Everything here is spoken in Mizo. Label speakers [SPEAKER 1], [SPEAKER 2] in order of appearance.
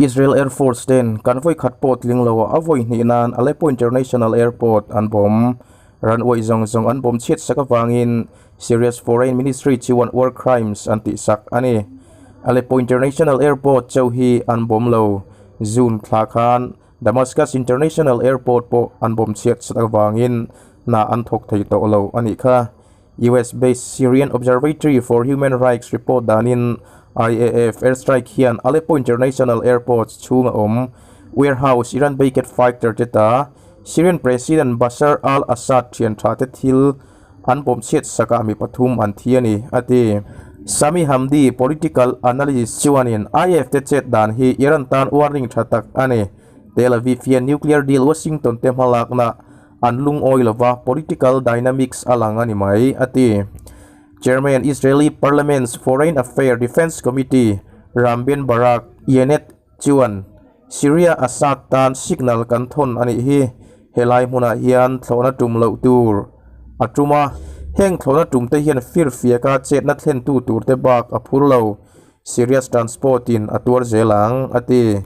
[SPEAKER 1] Israel Air Force ten kan vawi khat pawh tling lo a vawi hnih nan Aleppo International Airport an bawm. Ran uaih zawng zawng an bawm chhiat sak avangin Syria's Foreign Ministry chuan war crimes an tihsak a ni. Aleppo International Airport chauh hi an bawm lo. June thla khan Damascus International Airport pawh an bawm chhiat sak avangin hna an thawk thei tawh lo a nih kha. US-based Syrian Observatory for Human Rights report danin IAF airstrike hian Aleppo International Airport chhunga awm warehouse Iran backed fighter te ta Syrian President Bashar al-Assad thian tha te thil an bawm chhiat sakah mi pathum an thi a ni, a ti. Sami Hamdi, political analyst chuanin IAF te chet dan hi Iran tan warning tha tak a ni. Tel Aviv hian nuclear deal Washington te hmalakna An lungawi lova political dynamics a lang a ni mai, a ti. Chairman Israeli Parliament's Foreign Affair Defence Committee Ram Ben Barak, Yenet, chuan, Syria Assad tan signal kan thawn a nih hi, helai hmunah hian thlawhna tum loh tur a tum a, heng thlawhna tum te hian firfiaka chetna thlentu tur te bak a phur lo, Syria's transport in a tuar zel ang, a ti.